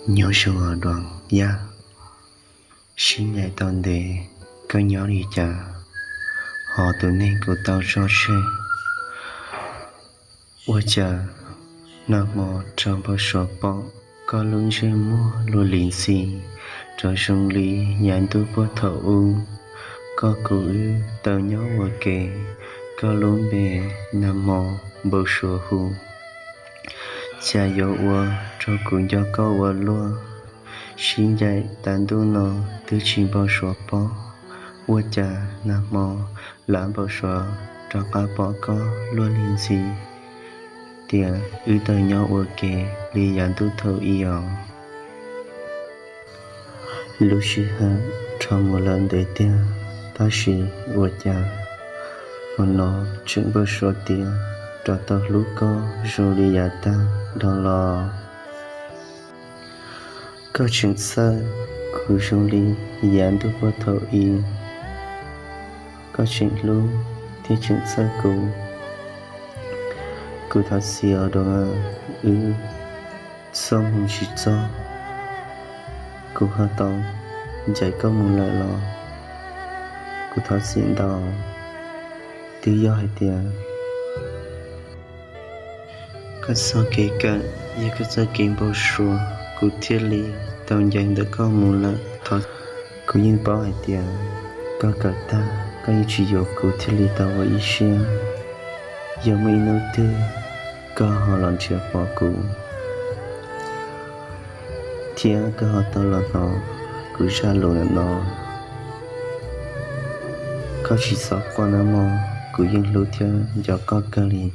Nyob zoo os Duas Yaj, sib ncaim tau ntev, koj nyob li cas? Ho tus neeg kuv tau tso tseg, ua cas nag hmo raug npau suav pom koj lub ntsej muag luag li ntxhi, rov zoo li yav ntuj puag thaum ub. Koj kuv wb tau nyob ua ke, koj lub npe nag hmo npau suav hu, cas yuav ua rau kuv nco koj ua luaj. Sib ncaim tas ntuj no twb tsis npau suav pom, ua cas nag hmo lam npau suav rov qab pom koj luag li ntxhi, tias wb tau nyob ua ke li yav ntuj thaum ub os. Lub sij hawm rov mus lawm ntev tiag, tab sis ua cas hmo no tseem npau suav tias rov tau hlub koj zoo li yav tag dhau los. Koj tseem txhawj kuv zoo li yav ntuj puag thaum ub, koj tseem hlub thiab tseem txhawj kuv. Kuv thov txim os Duas, wb txoj hmoo tsis txog, kuv ho tau ncaim koj mus lawm los kuv thov txim ntau. Twb yog hais tias koj txoj kev kawm yog koj txoj kev npau suav, kuv thiaj li tau ncaim ntawm koj mus lawm. Kuv yeej paub hais tias koj kawm tag koj yeej tsis yuav kuv thiaj li tau ua ib siab. Yog muaj ib hnub twg koj ho los nrhiav pom kuv, thiab koj ho tau los hnov kuv zaj lus ntawm no, koj tsis txhob quaj nawb mog, kuv yeej hlub thiab nco koj kawg li,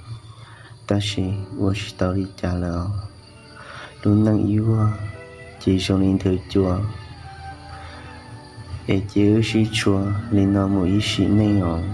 tab sis ua tsis tau li cas lawm os. Lub neej ib vuag ces zoo li nthwv cua, es cia wb sib tshua li no mus ib sim neej os.